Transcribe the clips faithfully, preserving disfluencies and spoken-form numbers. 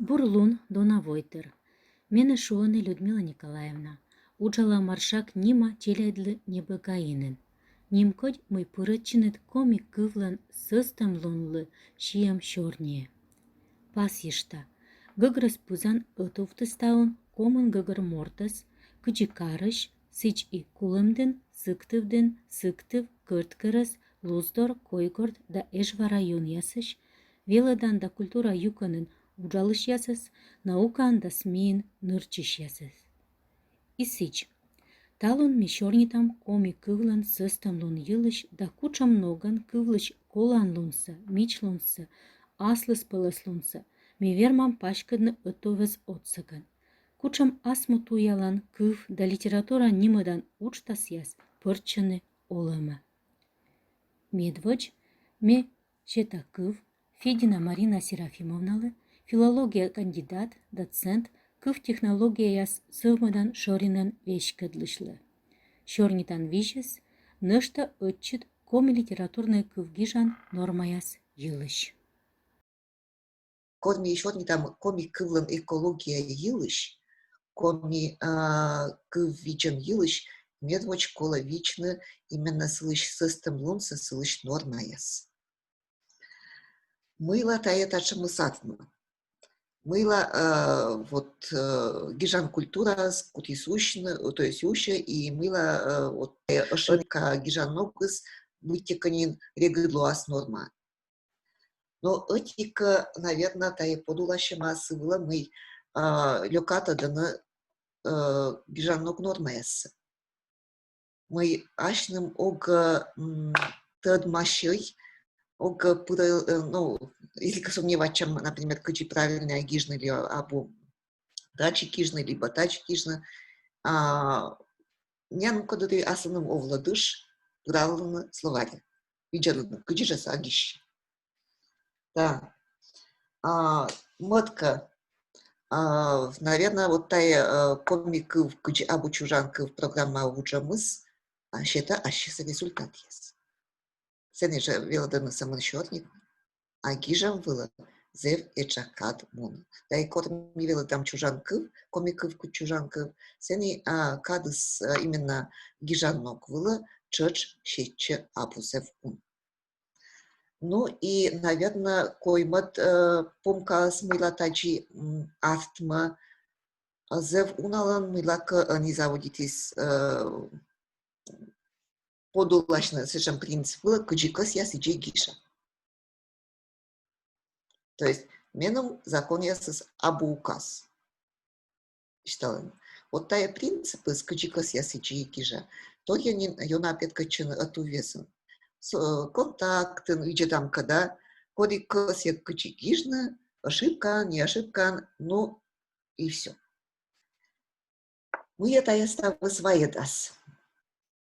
Бур лун, дона войтыр. Менӧ шуӧны Людмила Николаевна. Уджала Маршак нима челядьлы небӧгаинын. Нимкодь, мый пырӧдчинныд коми кывлӧн сӧстӧмлунлы сиӧм сёрниӧ. Пасйышта: гӧгрӧс пызан ӧтувтӧ ставӧн комын гӧгӧр мортӧс, кыдзи карысь, сідз и Кулӧмдін, Сыктывдін, Сыктыв, Кӧрткерӧс, Луздор, Койгорт да Эжва районъясысь, велӧдан да культура юкӧнын уджалысьясӧс, наукаын да СМИ-ын нырчысьясӧс. И сідз. Талун ми сёрнитам коми кывлӧн сӧстӧмлун йылысь да кутшӧм ногӧн кывлысь коланлунсӧ, мичлунсӧ, аслыспӧлӧслунсӧ ми вермам паськӧдны ӧтувъяс отсӧгӧн. Кутшӧм ас му туялан кыв да литература нимӧдан уджтасъяс пӧртчӧны олӧмӧ. Медводз ме сета кыв Федина Марина Серафимовналы, филология кандидат, доцент, кыв технологияяс сӧвмӧдан шӧринӧн веськӧдлысьлы. Сёрнитан визьыс: нӧшта ӧтчыд коми литературнӧй кыв гижан нормаяс йылысь. Кор ми сёрнитам коми кывлӧн экология йылысь, коми, а, кыв видзӧм йылысь, медводз колӧ видзны именно сылысь сӧстӧмлунсӧ, сылысь нормаяс. Мыйла тайӧ татшӧмыс артмӧ? Мыйла, э, вот, э, гижан культураыс кутіс усьны, то есть усьӧ, и мыйла, э, вот, э, ӧшинка гижан ногыс быттьӧкӧ нин регыд лоас нормаӧн. Но ӧти-кӧ, наверно, тайӧ подуласьӧма сы вылӧ, мый, а, лёка тӧдӧны, э, гижан ног нормаяссӧ. Мый асьным ог, м, тӧдмасьӧй, ог пырӧ, э, ну, если кӧ сомневайтчам, например, кыдзи правильнӧ гижны ли абу тадзи гижны, либӧ тадзи гижны, а, миян мукӧддырйи аслыным овлӧдыш пыравлыны словарь, видзӧдлыны, кыдзи жӧ сійӧ гижсьӧ. Да. А, мӧд-кӧ, а, наверно, вот тайӧ, э, коми кыв, кыдз абу чужан кыв программа уджӧмыс, а, сета ассьыс результатъяс. Сэні жӧ велӧдӧны сӧмын сёрнитны. А гижӧм вылӧ зэв этша кад мунӧ. Да и кор ми велӧдам чужан кыв, коми кыв кыдз чужан кыв, сэні, а, кадыс, а, именно гижан ног вылӧ тшӧтш сетсьӧ абу зэв уна. Ну и, наверно, коймӧд, э, помкаыс, мыйла тадзи, м, артмӧ, а, зэв уналӧн мыйлакӧ ӧні заводитіс, э, подуласьны сэтшӧм принцип вылӧ: кыдзи кӧсъя, сідзи гижа. То есть меным законъясыс абу указ. Считала. Вот тайӧ принципыс, кыдзи кӧсъя, сідзи гижа, торъя нин ёна петкӧдчӧны ӧтувъясын. С-, э, Контактын, видзӧдам кӧ да, коді кӧсйӧ кыдзи гижны, ошибкаӧн, не ошибкаӧн, ну и всё. Мыйӧ тайӧ ставыс вайӧдас?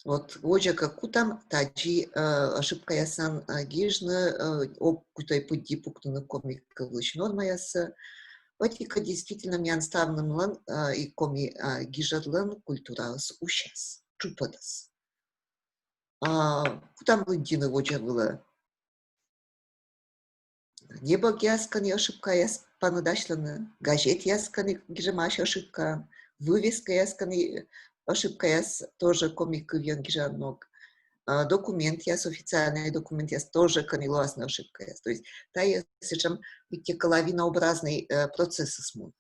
Вот водзӧ кӧ кутам тадзи, э, ошибкаясӧн, э, гижны, э, ог кутӧй пыдди пуктыны коми кывлысь нормаяссӧ. Ӧти-кӧ, действительно, миян ставнымлӧн, э, и коми, э, гижӧдлӧн культураыс усяс, тшупӧдас. А, кутам лыддьыны водзӧ вылӧ. Небӧгъяс, кӧні ошибкаяс паныдасьлӧны, газетъяс, кӧні гижӧмаӧсь ошибкаӧн, вывескаяс, кӧні ошибкаяс тоже коми кывйӧн гижан ног, а, документъяс, официальнӧй документъяс тоже, кӧні лоасны ошибкаяс. То есть тайӧ сэтшӧм быттьӧкӧ лавинообразнӧй, э, процессыс мунӧ.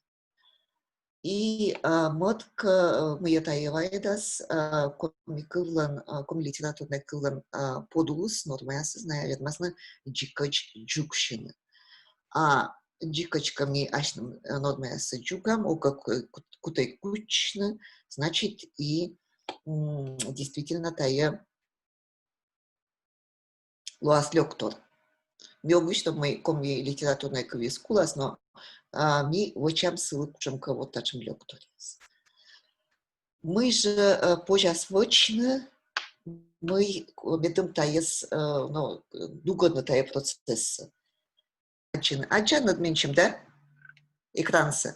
И, а, мӧд-кӧ, э, мыйӧ тайӧ вайӧдас, а, коми кывлӧн, а, коми литературнӧй кывлӧн, а, подулыс, нормаясыс найӧ вермасны дзикӧдз дзугсьыны. А дзикӧдз кӧ ми асьным, э, нормаяссӧ дзугам, ог кӧ ку-, кутӧй кучны, значит, и, м, действительно тайӧ лоас лёктор. Ме ог висьтав, мый коми литературнӧй кывйыс кулас, но, а, ми вӧчам сылы кутшӧмкӧ вот татшӧм лёкторъяс. Мый жӧ, э, позяс вӧчны, мый, э, медым тайӧс, э, ну, дугӧдны тайӧ процессӧ. Аддзан-, аддзанныд менсьым, да? Экрансӧ.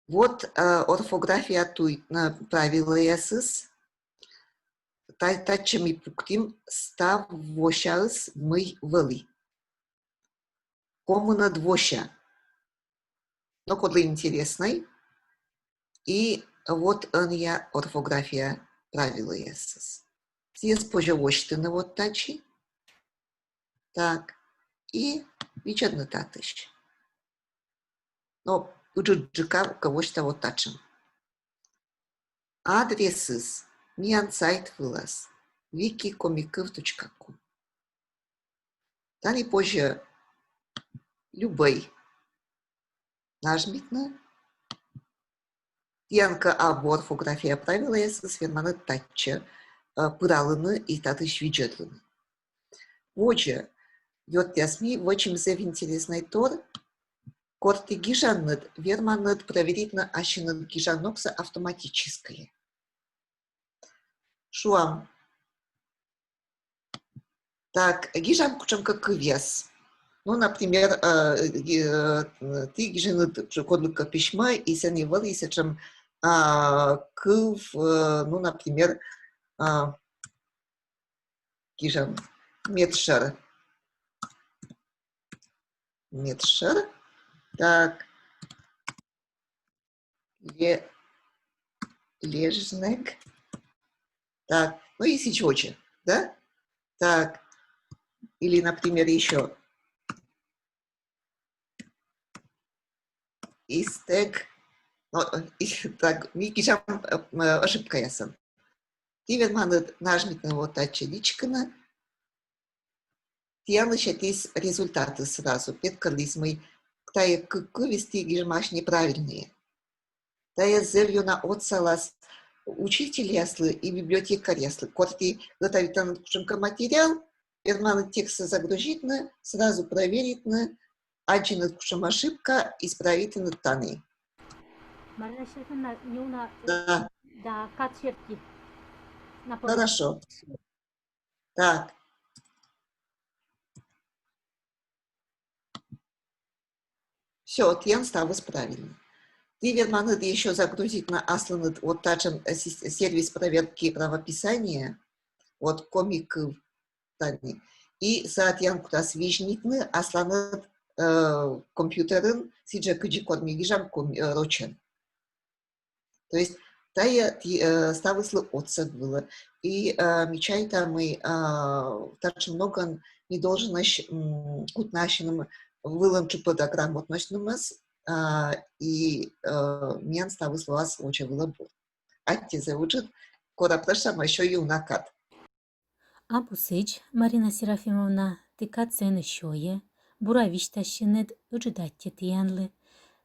Вот, э, орфография туй, э, правилӧясыс. Та-, татчӧ ми пуктім став восяыс, мый вӧлі. Комынӧд вося. Но кодлы интереснӧй. И вот ӧнія орфография правилӧясыс. Сійӧс позьӧ восьтыны вот тадзи. Так. И видзӧдны татысь. Но ыджыдджыка кӧ восьта вот татшӧм. Адресыс миян сайт вылас, wiki коми кыв точка ком. Тані позьӧ любӧй нажмитны. Тіян кӧ абу орфография правилӧясыс, верманныд татчӧ, э, пыралыны и татысь видзӧдлыны. Водзӧ ёртъяс, ми вӧчим зэв интереснӧй тор, кор ті гижанныд, верманныд проверитны ассьыныд гижан ногсӧ автоматически. Шуам. Так, гижам кутшӧмкӧ кывъяс. Ну, например, э, ги-, э, ті гижинныд кодлыкӧ письмӧ, и сэні вӧлі сэтшӧм, а, кыв, э, ну, например, а, гижам медшӧр. Медшӧр. Так. Ле-, лежнӧг. Так, ну и сідз водзӧ, да? Так, или, например, ещё. Истӧг. Но, э, и, так, ми гижам, э, э, ошибкаясӧн. Ті верманныд нажмитны вот татчӧ личкыны. Тіянлы сетіс результатыс сразу. Петкӧдліс, мый тайӧ кык кывйыс ті гижамныд неправильнӧйӧн. Тайӧ зэв ёна отсалас учительяслы и библиотекарьяслы. Кор ті гӧтӧвитанныд кутшӧмкӧ материал, верманныд текстсӧ загрузитны, сразу проверитны, аддзинныд кутшӧм ошибка, исправитны тані. Марина Серафимовна, неуна... Да. Да, кад серти. Хорошо. Так. Всё, тіян ставыс правильнӧ. Ті верманныд ещё загрузитны аслыныд вот татшӧм, э, сис-, сервис проверки правописания, вот коми кыв тані. И сійӧ тіян кутас визьнитны асланыд, э, компьютерын, сідзжӧ кыдзи кор ми гижам ком-, э, рочӧн. То есть тайӧ ті-, э, ставыслы отсӧг вылӧ. И, э, ми чайтам, мый, э, татшӧм ногӧн ми должнӧсь, м, кутны ассьыным вылын тшупӧда грамотносьнымӧс, э, и, э, миян ставыс лоас водзӧ вылӧ бур. Аттьӧ зэв ыджыд, кора прӧщам ещё и уна кад. Абу сідз, Марина Серафимовна, ті кад сэні сёйӧ, бура висьтасинныд, ыджыд аттьӧ тіянлы.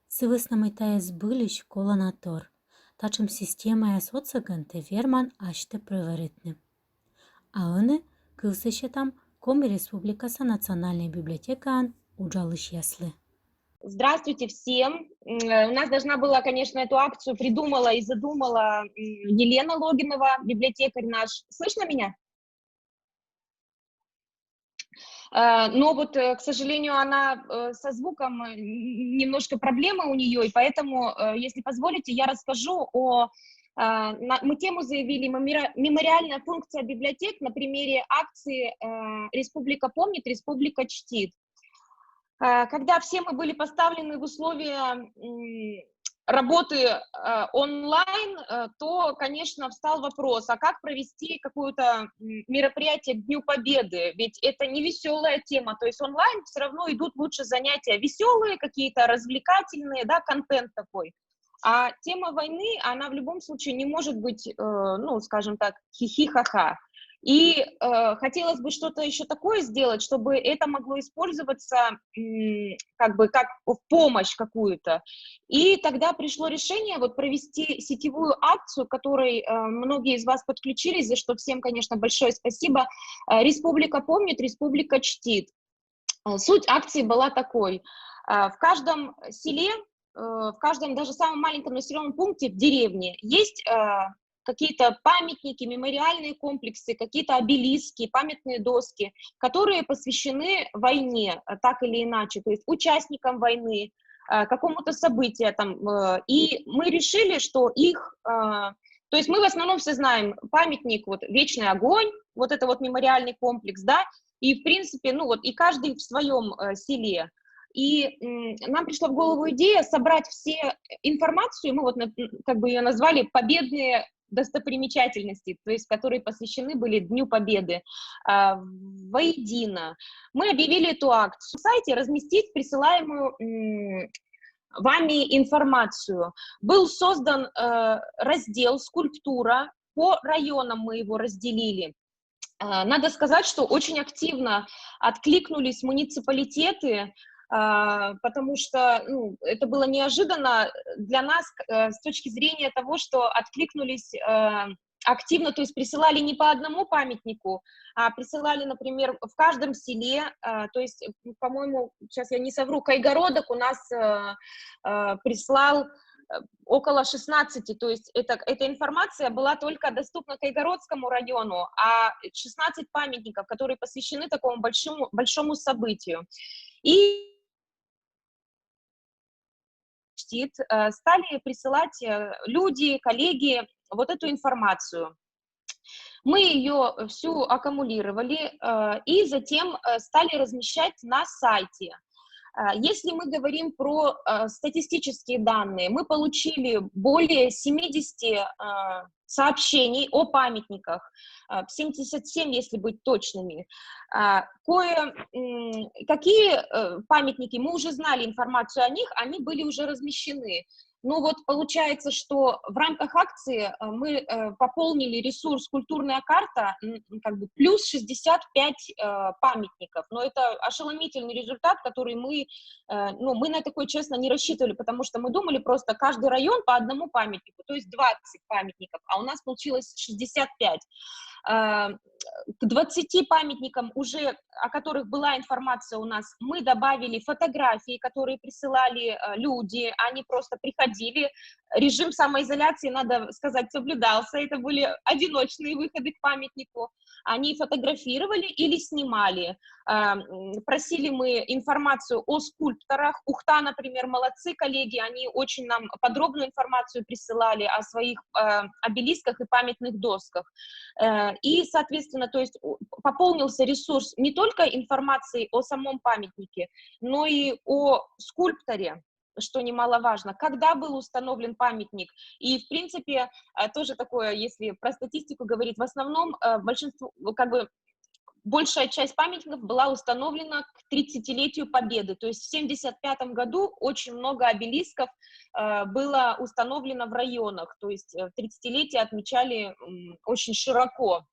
Сы вӧсна мый тайӧ збыльысь колана тор. Татшӧм системаяс отсӧгӧн тэ верман асьтӧ прӧверитны. А ӧні кывсӧ сетам Коми Республикаса Национальнӧй библиотекаын уджалысьяслы. Здравствуйте всем. М, э, у нас должна была, конечно, эту акцию придумала и задумала, м, Елена Логинова, библиотекарь наш. Слышно меня? Э, но вот, э, к сожалению, она, э, со звуком, э, н-, немножко проблемы у неё, и поэтому, э, если позволите, я расскажу о, э, на-, мы тему заявили мемори-, «Мемориальная функция библиотек» на примере акции, э, «Республика помнит, республика чтит». Э, когда все мы были поставлены в условия, м, работы, э, онлайн, э, то, конечно, встал вопрос, а как провести какое-то, м, мероприятие к Дню Победы? Ведь это не весёлая тема, то есть онлайн всё равно идут лучше занятия весёлые, какие-то развлекательные, да, контент такой. А тема войны, она в любом случае не может быть, э, ну, скажем так, хихи-ха-ха. И, э, хотелось бы что-то ещё такое сделать, чтобы это могло использоваться, м, как бы как в помощь какую-то. И тогда пришло решение вот провести сетевую акцию, к которой, э, многие из вас подключились, за что всем, конечно, большое спасибо. Э, «Республика помнит, республика чтит». Э, суть акции была такой. Э, в каждом селе, э, в каждом даже самом маленьком населённом пункте, в деревне есть, э, какие-то памятники, мемориальные комплексы, какие-то обелиски, памятные доски, которые посвящены войне, э, так или иначе, то есть участникам войны, э, какому-то событию там. Э, и мы решили, что их, э, то есть мы в основном все знаем памятник, вот, «Вечный огонь», вот это вот мемориальный комплекс, да, и, в принципе, ну вот, и каждый в своём, э, селе. И нам пришла в голову идея собрать все информацию, мы вот как бы ее назвали «Победные достопримечательности», то есть которые посвящены были Дню Победы, а, воедино. Мы объявили эту акцию. На сайте разместить присылаемую вами информацию. Был создан э, раздел «Скульптура». По районам мы его разделили. А, надо сказать, что очень активно откликнулись муниципалитеты, а, потому что ну, это было неожиданно для нас э, с точки зрения того, что откликнулись э, активно, то есть присылали не по одному памятнику, а присылали, например, в каждом селе, э, то есть, по-моему, сейчас я не совру, Кайгородок у нас э, э, прислал около шестнадцати, то есть это, эта информация была только доступна Кайгородскому району, а шестнадцать памятников, которые посвящены такому большому, большому событию. И э, стали присылать э, люди, коллеги вот эту информацию. Мы ее всю аккумулировали э, и затем э, стали размещать на сайте. Э, если мы говорим про э, статистические данные, мы получили более семидесяти э, сообщений о памятниках, э, семьдесят семь, если быть точными. Э, кое, какие э, памятники, мы уже знали информацию о них, они были уже размещены. Ну вот получается, что в рамках акции э, мы э, пополнили ресурс «Культурная карта» как бы плюс шестьдесят пять э, памятников. Но это ошеломительный результат, который мы, э, ну, мы на такой, честно, не рассчитывали, потому что мы думали просто каждый район по одному памятнику, то есть двадцать памятников, а у нас получилось шестьдесят пять. Э, к двадцати памятникам уже, о которых была информация у нас, мы добавили фотографии, которые присылали э, люди, они просто приходили. Режим самоизоляции, надо сказать, соблюдался, это были одиночные выходы к памятнику. Они фотографировали или снимали. Э, просили мы информацию о скульпторах. Ухта, например, молодцы коллеги, они очень нам подробную информацию присылали о своих э, обелисках и памятных досках. Э, и, соответственно, то есть пополнился ресурс не только информацией о самом памятнике, но и о скульпторе, что немаловажно, когда был установлен памятник. И, в принципе, э, тоже такое, если про статистику говорить, в основном э, большинство, как бы, большая часть памятников была установлена к тридцатилетию Победы. То есть в семьдесят пятом году очень много обелисков э, было установлено в районах. То есть э, тридцатилетие отмечали очень широко.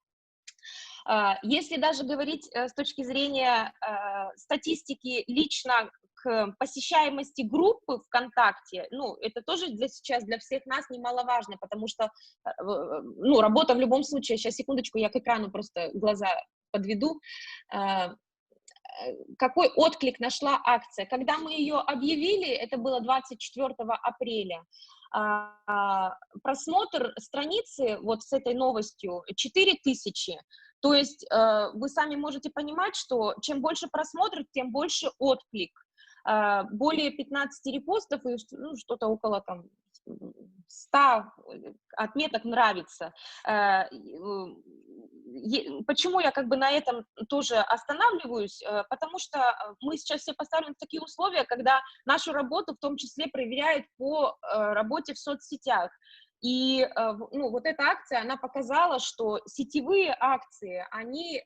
А, если даже говорить э, с точки зрения э, статистики лично к посещаемости группы ВКонтакте, ну, это тоже для, сейчас для всех нас немаловажно, потому что э, ну, работа в любом случае, сейчас, секундочку, я к экрану просто глаза подведу, э, какой отклик нашла акция. Когда мы ее объявили, это было двадцать четвёртого апреля, а, просмотр страницы вот с этой новостью четыре тысячи. То есть э, вы сами можете понимать, что чем больше просмотров, тем больше отклик. Э, более пятнадцати репостов и ну, что-то около там ста отметок «нравится». Э, почему я как бы на этом тоже останавливаюсь? Э, потому что э, мы сейчас все поставлены в такие условия, когда нашу работу в том числе проверяют по э, работе в соцсетях. И ну, вот эта акция, она показала, что сетевые акции, они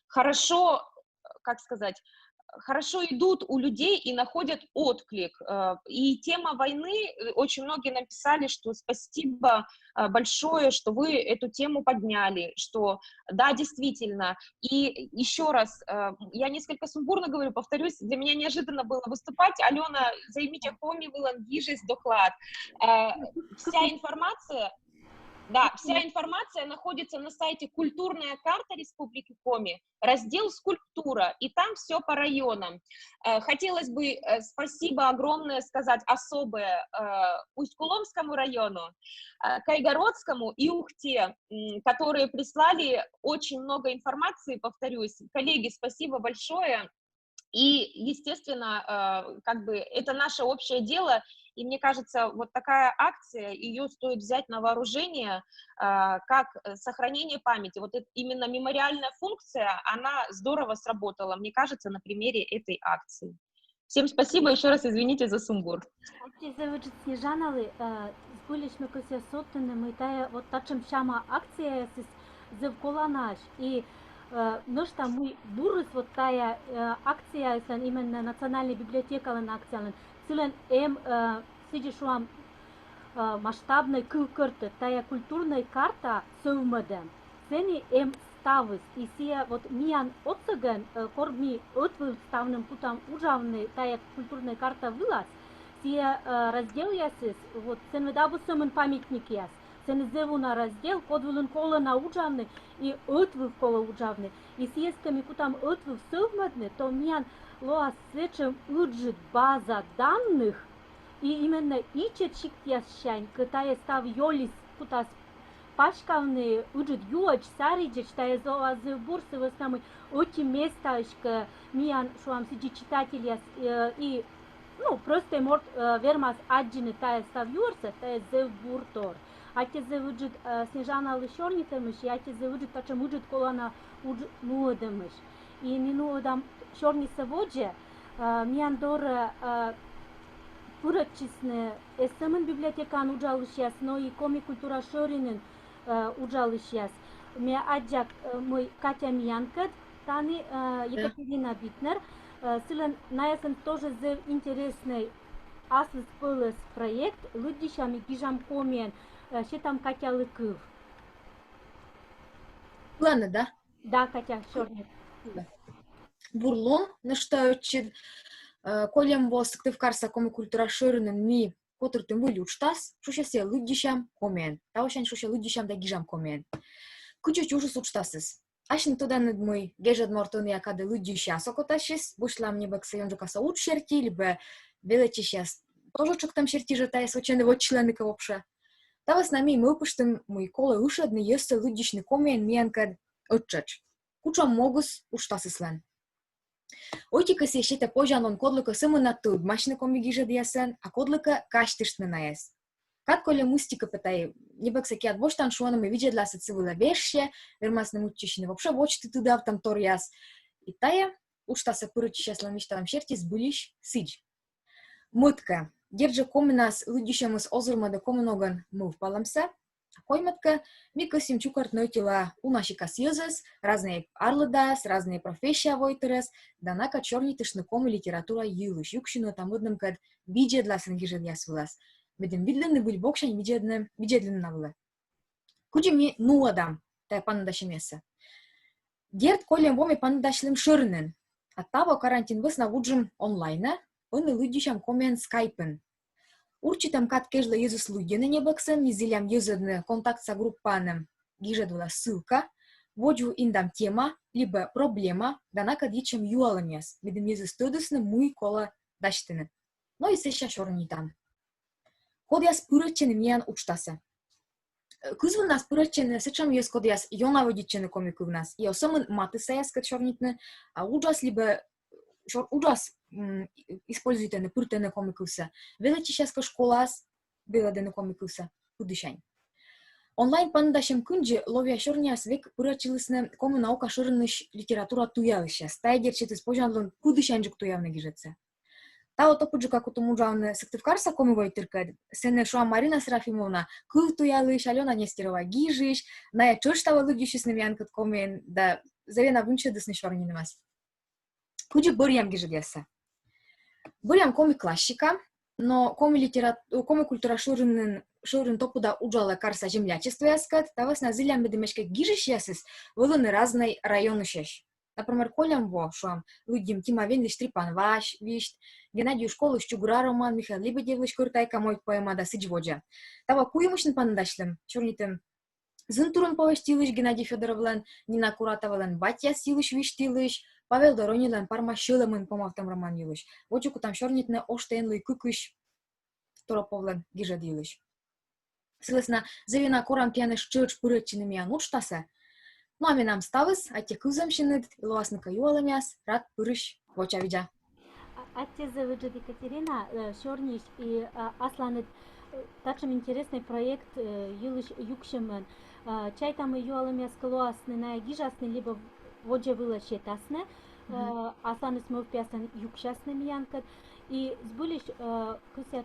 хорошо, как сказать, хорошо идут у людей и находят отклик. Э, и тема войны, э, очень многие написали, что спасибо э, большое, что вы эту тему подняли, что да, действительно. И еще раз, э, я несколько сумбурно говорю, повторюсь, для меня неожиданно было выступать. Алена, займите коми вылын гижесь доклад. Вся информация да, вся информация находится на сайте «Культурная карта Республики Коми», раздел «Скульптура», и там все по районам. Э, хотелось бы э, спасибо огромное сказать особое э, Усть-Куломскому району, Кайгородскому и Ухте, которые прислали очень много информации, повторюсь. Коллеги, спасибо большое. И, естественно, э, как бы это наше общее дело, и мне кажется, вот такая акция, ее стоит взять на вооружение, э, как сохранение памяти. Вот именно мемориальная функция, она здорово сработала, мне кажется, на примере этой акции. Всем спасибо, еще раз извините за сумбур. Аттьӧ зэв ыджыд Снежаналы, э, збыльысь ме кӧсъя содтыны, мый тая вот татшӧм сяма акцияясыс зэв коланаӧсь. И э, нӧшта мый бурыс вот тая э, акцияыслӧн, именно Национальнӧй библиотекалӧн акциялӧн, сылӧн эм, э, сідзи шуам, э, масштабнӧй кывкӧртӧд, тая культурнӧй карта сӧвмӧдӧм. Сэні эм ставыс, и сія вот миян отсӧгӧн, э, кор ми ӧтвыв ставным кутам уджавны тая культурнӧй карта вылас, сія э, разделъясыс, вот сэн ведь абу сӧмын памятникъяс, сэні зэв уна раздел, код вылын колӧ на уджавны, и ӧтвыв колӧ уджавны. И сійӧс кӧ ми кутам ӧтвыв сӧвмӧдны, то миян лоас сэтшӧм ыджыд база данных, и именно ичӧт сиктъяссянь кӧ тая став ёльыс кутас паськавны ыджыд юӧдз, саридзӧдз, тая лоас зэв бур, сы вӧсна мый ӧти местаысь кӧ миян, шуам сідзи, читательяс э, и, ну, простӧй морт э, вермас аддзыны тая став юӧрсӧ, тая зэв бур тор. Аттьӧ зэв ыджыд э, Снежаналы сёрнитӧмысь, и аттьӧ зэв ыджыд, татшӧм ыджыд колана удж нуӧдӧмысь. И ми нуӧдам сёрнисӧ водзӧ, э, миян дорӧ э, пырӧдчисны эз сӧмын библиотекаын уджалысьяс, но и Коми культура шӧринын э, уджалысьяс. Ме аддза, э, мый Катя миянкӧд тані, э, Екатерина Битнер, э, сылӧн, наяслӧн тоже зэв интереснӧй аслыспӧлӧс проект «Лыддьысям и гижам комиӧн». Э, сетам Катялы кыв. Ладно, да? Да, Катя, сёрнит. Бур лун нӧшта ӧтчыд. Э, кольӧм во Сыктывкарса Коми культура шӧринын ми котыртім выль уджтас, шусьӧ сійӧ «Лыддьысям комиӧн». Тавосянь шусьӧ «Лыддьысям да гижам комиӧн». Кыдзи чужис уджтасыс? Асьныд тӧданныд, мый гежӧд морт ӧнія кадӧ лыддьысьяс окотасис, босьтлам небӧгсӧ ёнджыкасӧ удж серти либӧ велӧдчысьяс тоже тшӧктӧм серти жӧ тайӧс вӧчӧны, вӧчлӧны кӧ вообще. Та вӧсна ми мӧвпыштім, мый колӧ ышӧдны йӧзсӧ лыддьысьны комиӧн миянкӧд ӧттшӧтш. Кутшӧм могыс уджтасыслӧн? Ӧти-кӧ, сійӧ сетӧ позянлун кодлыкӧ сӧмын на тӧдмасьны коми гижӧдъясӧн, а кодлыкӧ казьтыштны найӧс. Кад кольӧм мысти кӧ пӧ тайӧ, небӧгсӧ киад босьтан, шуӧны, мый видзӧдласӧ сы вылӧ вежсьӧ, вермасны мыччысьны вообще водзті тыдавтӧм торъяс. И тайӧ уджтасӧ пырӧдчысьяслӧн висьталӧм серти збыльысь сідз. Мӧд-кӧ, дерт жӧ, комиӧнас лыддьысьӧмыс озырмӧдӧ комиын ногӧн мӧвпалӧмсӧ. Коймӧд-кӧ, ми кӧсйим чукӧртны ӧтилаӧ уна сикас йӧзӧс, разнӧй арлыдаас, разнӧй профессия войтырӧс, да накӧд сёрнитыштны коми литература йылысь, юксьыны ӧта-мӧднымкӧд видзӧдласӧн гижӧдъяс вылас, медым видлыны выль боксянь видзӧдны, видзӧдлыны на вылӧ. Кыдзи ми нуӧдам тайӧ паныдасьӧмъяссӧ? Дерт, кольӧм во ми паныдасьлім шӧринын, а таво карантин вӧсна вуджим онлайнӧ, ӧні лыддьысям комиӧн скайпын. Урчитӧм кад кежлӧ йӧзыс лыддьӧны небӧгсӧ, ми зілям йӧзӧдны контактса группаын эм гижӧд вылас ссылка, водзвыв индам тема либӧ проблема, да накӧд йитчӧм юалӧмъяс, медым йӧзыс тӧдісны, мый колӧ дасьтыны. Но и сэсся сёрнитам. Кодъяс пырӧдчӧны миян уджтасӧ? Кызвыннас пырӧдчӧны сэтшӧм йӧз, кодъяс ёна вӧдитчӧны коми кывнас, и оз сӧмын матыссаяскӧд сёрнитны, а уджас либӧ сёр-, уджас м, используйтӧны, пыртӧны коми кывсӧ. Велӧдчысьяс кӧ школаас велӧдӧны коми кывсӧ пыдісянь. Онлайн паныдасьӧм кындзи ловъя сёрниас век пырӧдчылісны Коми наука шӧринысь литература туялысьяс. Тайӧ, дерт, сетіс позянлун пыдісяньджык туявны гижӧдсӧ. Таво топыдджыка кутім уджавны Сыктывкарса Коми войтыркӧд. Сэні, шуам, Марина Серафимовна кывтуялысь, Алёна Нестерова гижысь, найӧ тшӧтш таво лыддьысисны миянкӧд комиӧн да зэв ёна вынсьӧдісны сёрнинымӧс. Кыдзи бӧръям гижӧдъяссӧ? Бӧръям коми классика, но коми литерат-, коми культура шӧринын, шӧрин топыда уджалӧ карса землячествояскӧд, та вӧсна зілям, медым эськӧ гижысьясыс вӧліны разнӧй районысьӧсь. Например, кольӧм во, шуам, лыддим Тима Венлысь «Трипан Вась» висьт, Геннадий Юшковлысь «Чугра» роман, Михаил Лебедевлысь «Кӧрт Айка мойд» поэма да сідз водзӧ. Таво куимысьным паныдасьлім, сёрнитім «Зынтурын» повесть йылысь Геннадий Фёдоровлӧн, Нина Куратовалӧн «Батьяс» йылысь висьт йылысь, Павел Доронинлӧн «Парма сьӧлӧмын» помавтӧм роман йылысь. Водзӧ кутам сёрнитны «Оштӧ эн лӧй» кыкысь Тороповлӧн гижӧд йылысь. Сы вӧсна зэв ёна корам тіянӧс тшӧтш пырӧдчыны миян уджтасӧ. Но а менам ставыс, аттьӧ кывзӧмсьыныд, лоасны кӧ юалӧмъяс, рад пырысь вочавидза. А-, аттьӧ зэв ыджыд, Екатерина, э, сёрниысь и, а, асланыд, э, татшӧм интереснӧй проект, э, йылысь юксьӧмӧн. А, чайта, мый юалӧмъяс кӧ лоасны, найӧ гижасны либӧ водзӧ вылӧ сетасны. э, асланыс мӧвпъясӧн юксясны миянкӧд. И збыльысь, э, кӧсъя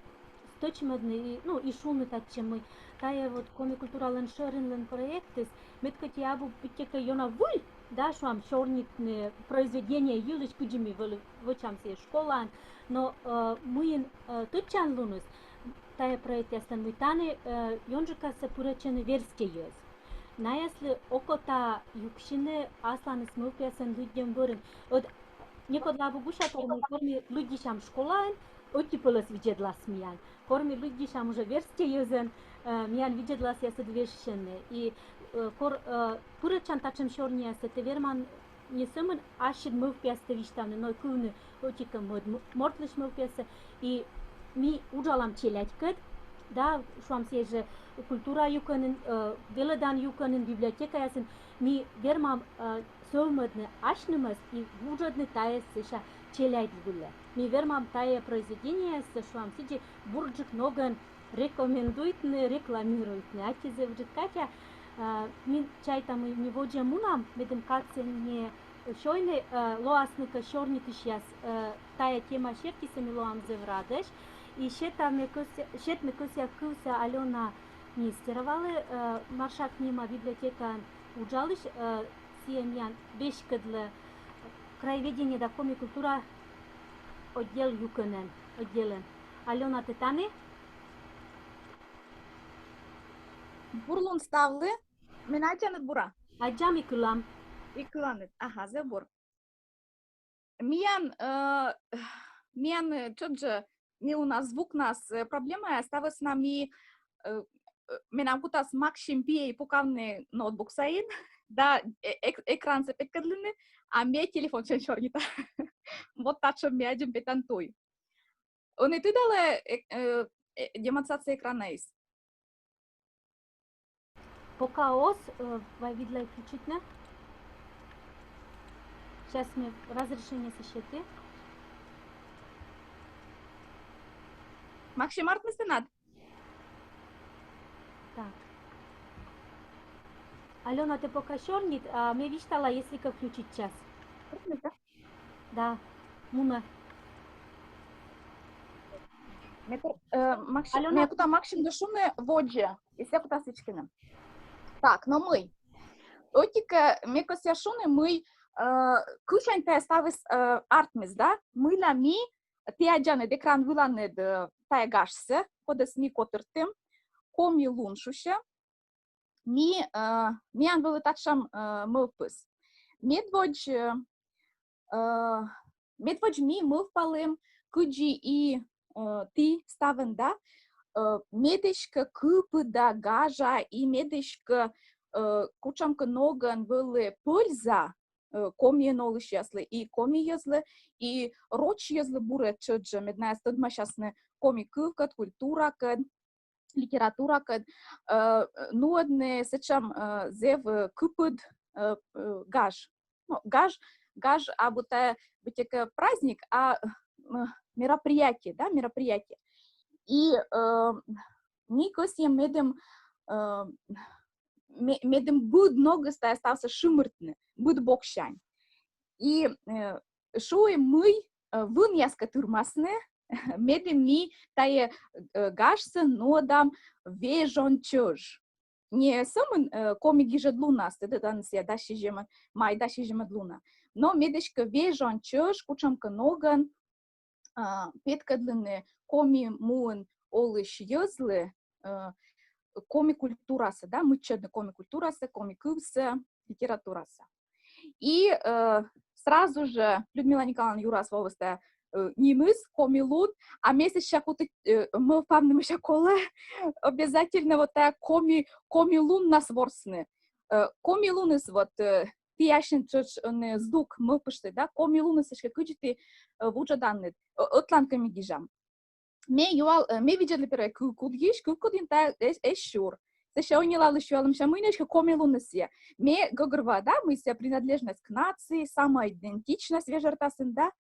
стӧчмӧдны и, ну, и шуны татчӧ, мый тайӧ вот Коми культуралӧн шӧринлӧн проектыс мед кӧть и абу быттьӧкӧ ёна выль, да, шуам, сёрнитны произведение йылысь, кыдзи ми вӧлі вӧчам сійӧс школаын, но, э, мыйын, э, тӧдчанлуныс тайӧ проектъяслӧн, мый тані, э, ёнджыкасӧ пырӧдчӧны верстьӧ йӧз. Наяслы окота юксьыны асланыс мӧвпъясӧн лыддьӧм бӧрын. Ӧд некодлы абу гусятор, мый кор ми лыддьысям школаын, ӧти пӧлӧс видзӧдлас миян. Кор ми лыддьысям уже верстьӧ йӧзӧн, э, миян видзӧдласъяс ӧд вежсьӧны. И, э, кор, э, пырӧдчан татшӧм сёрниясӧ, тэ верман не сӧмын ассьыд мӧвпъястӧ висьтавны, но и кывны ӧтикӧ мӧд м-, мортлысь мӧвпъясӧ. И ми уджалам челядькӧд, да, шуам, сійӧ жӧ культура юкӧнын, э, велӧдан юкӧнын, библиотекаясын, ми вермам, э, сӧвмӧдны асьнымӧс и вуджӧдны тайӧс сэсся челядь вылӧ. Ми вермам тайӧ произведениесӧ, шуам, сідзи бурджык ногӧн рекомендуйтны, рекламируйтны. Аттьӧ зэв ыджыд, Катя. Э, ми чайтам, ми водзӧ мунам, медым кадсӧ не сёйны, э, лоасны кӧ сёрнитысьяс, э, тайӧ тема сертиыс, ми лоам зэв радӧсь. И сетам ме кӧсъя-, сетны кӧсъя кывсӧ Алёна Нестеровалы, э, Маршак нима библиотекаын уджалысь, э, сійӧ миян веськӧдлӧ краеведение да коми культура отдел юкӧнӧн, отделӧн. Алёна, тэ тані? Бур лун ставлы. Менӧ аддзанныд бура? Аддзам и кылам. И кыланныд. Ага, зэв бур. Миян, э, миян, э, тшӧтш жӧ, ми уна звукнас, э, проблемаяс, та вӧсна ми, э, э, менам кутас Максим пиӧй пукавны ноутбук сайын да, э, эк-, экрансӧ петкӧдлыны, а ме телефонсянь сёрнита. Вот татшӧм ме аддзӧм петан туй. Ӧні тыдалӧ, э, э, э, демонстрация экранаыс? Пока оз, э, вай видлай включитны. Сейчас ме разрешение сеті. Максим, артмис тэнад? Так. Алёна, тэ пока сёрнит, а ме висьтала, если кӧ включитчас. Да, мунӧ. Ме ку-, э, Максим, Алёна. Ме кута Максимлы шуны водзӧ, если кута сідзкӧ. Так, но мый. Ӧтикӧ, э, ме кӧсъя шуны, мый, э, кысянь тайӧ ставыс, э, артмис, да? Мыйла ми, тэ аддзанныд экран выланыд, э, тайӧ гажсӧ, кодӧс ми котыртім, «Коми лун» шусьӧ. Ми, э, миян вӧлі татшӧм, э, мӧвпыс. Медводз, э, э, медводз ми мӧвпалім, кыдзи и, э, ті ставӧн да, э, мед эськӧ кыпыда, гажа и мед эськӧ, э, кутшӧмкӧ ногӧн вӧлі пӧльза, э, Комиын олысьяслы и коми йӧзлы, и роч йӧзлы буретш жӧ, мед найӧ тӧдмасясны коми кывкӧд, культуракӧд, литературакӧд, э, нуӧдны сэтшӧм, э, зэв, э, кыпыд, э, э, гаж. Ну, гаж, гаж абу тайӧ быттьӧкӧ праздник, а, м, мероприятие, да, мероприятие. И, э, ми кӧсйим медым, э, ме-, медым быд ногыс тайӧ ставсӧ шымыртны, быд боксянь. И, э, шуим, мый, э, вынъяскӧд тырмасны, медым ми тайӧ, э, гажсӧ нуӧдам вежон чӧж. Не сӧмын, э, коми гижӧд лунас, тӧдӧданныд сійӧ, дас сизимӧд, май дас сизимӧд лунӧ. Но мед эськӧ вежон чӧж кутшӧмкӧ ногӧн, а, петкӧдлыны Коми муын олысь йӧзлы, э, коми культурасӧ, да, мыччӧдны коми культурасӧ, коми кывсӧ, литературасӧ. И, э, сразу жӧ Людмила Николаевна юрас воис тайӧ, э, нимыс, «Коми лун», а ме сэсся куті, э, мӧвпавны, мися, колӧ обязательно вот тайӧ коми, коми луннас ворсны. Э, коми луныс вот, э, ті асьныд тшӧтш ӧні здук мӧвпыштӧй, да, коми луныс эськӧ кыдзи ті, э, вуджӧданныд, э, ӧтлаын кӧ ми гижам. Ме юал, э, ме видзӧдлі первой кывкудйысь, кывкудйын тайӧ эз, эз сюр. Сэсся ӧнилалысь юалӧ, мися, мый нӧ эськӧ коми луныс сійӧ. Ме гӧгӧрвоа, да, мый сійӧ принадлежность к нации, самоидентичность вежӧртасны, да.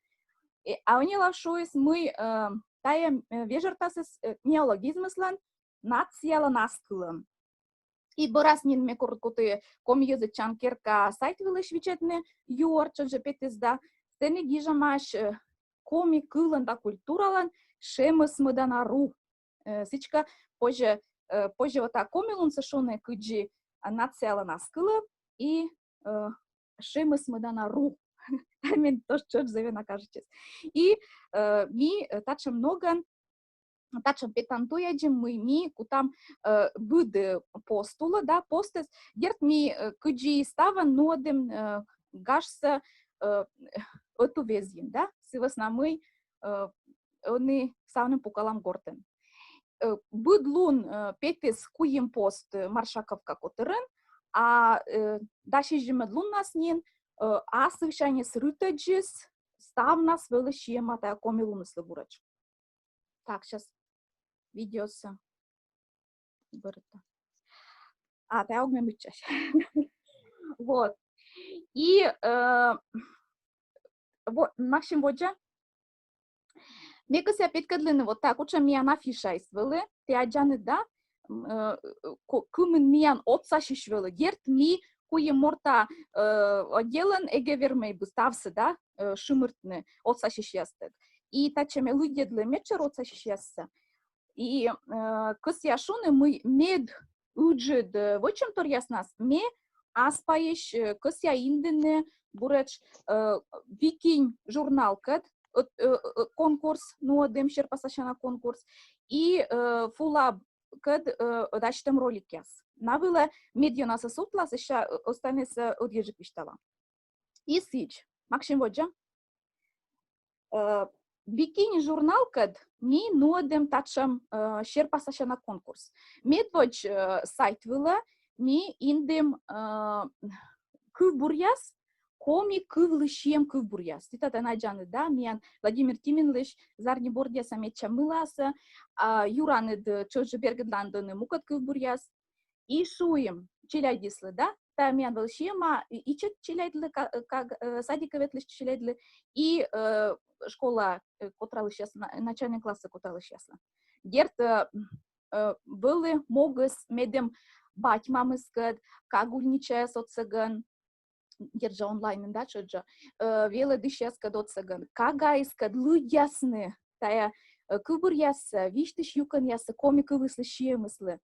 Э, а ӧнилав шуис, мый, э, тайӧ, э, вежӧртасыс, э, неологизмыслӧн, нациялӧн ас кылӧм. И бӧрас нин ме кор-, куті Коми йӧзӧдчан керка сайт вылысь видзӧдны, юӧр тшӧтш жӧ петіс да, Сэні гижӧмаӧсь, э, коми кылӧн да культуралӧн шемӧсмӧдана ру. Э, сідзкӧ, позьӧ, э, позьӧ вот та коми лунсӧ шуны, кыдзи, а, нациялӧн аскылӧ и, э, шемӧсмӧдана ру. Мен тожӧ тшӧтш зэв ёна кажитчис. И, э, ми, э, татшӧм ногӧн, татшӧм петан туйӧдзим, мый ми кутам, э, быд, э, пост улӧ, да, постыс. Дерт, ми, э, кыдзи ставӧн нуӧдім, э, гажсӧ, э, ӧтуввезйын, да, сы вӧсна мый, э, ӧні ставным пукалам гортын. Э, быд лун, э, петіс куим пост, э, Маршаковка котырын, а, э, дас сизимӧд луннас нин, э, асывсяньыс рытӧдзыс ставнас вӧлі сиӧма тайӧ коми луныслы буретш. Так, щас видеосӧ бӧрта. А, тайӧ ог ме мыччась. Вот. И, э, вот, максим водзӧ. Ме кӧсъя петкӧдлыны, вот тайӧ кутшӧм миян афишаыс вӧлі, тэ аддзанныд да, м, э, ко-, кымын миян отсасьысь вӧлі. Дерт, ми куим морта, э, отделӧн эгӧ вермӧй бы ставсӧ, да, э, шымыртны отсасьысьястӧг. И татчӧ ме лыддьӧдлі медшӧр отсасьысьяссӧ. И, э, кӧсъя шуны, мый мед ыджыд, э, вӧчӧмторъяснас ме аспайысь, э, кӧсъя индыны буретш, э, «Би кинь» журналкӧд, э, э, э, конкурс, нуӧдім серпасасяна конкурс, и, э, «Фулаб» кӧд, э, дасьтӧм роликъяс. На вылӧ медъёнасӧ сувтлас, сэсся, э, остальнӧйсӧ, э, ӧдйӧджык висьтала. И сідз, максим водзӧ. Э, «Би кинь» журналкӧд ми нуӧдім татшӧм, э, серпасасяна конкурс. Медводз, э, сайт вылӧ ми индім, э, кывбуръяс, коми кывлы сиӧм кывбуръяс. Ті татӧн аддзанныд да, миян Владимир Тиминлысь «Зарни бордъяса» медся мылаыс, а, юранныд, э, тшӧтш бергӧдланныд ӧні мукӧд кывбуръяс. И шуим челядьыслы, да, тайӧ миян вӧлі сиӧма и ичӧт челядьлы, ка-, э, каг-, э, садикӧ ветлысь челядьлы, и, э, школа, э, котралысьяс-, на-, начальнӧй классӧ котралысьяслы. Дерт, э, э, вӧлі могыс, медым бать-мамыскӧд, кагульничаяс отсӧгӧн, дерт жӧ, онлайнын, да, тшӧтш жӧ, э, велӧдысьяскӧд отсӧгӧн, кагаыскӧд лыдъясны тайӧ, э, кывбуръяссӧ, висьтысь юкӧнъяссӧ коми кывыслы сиӧмыслы.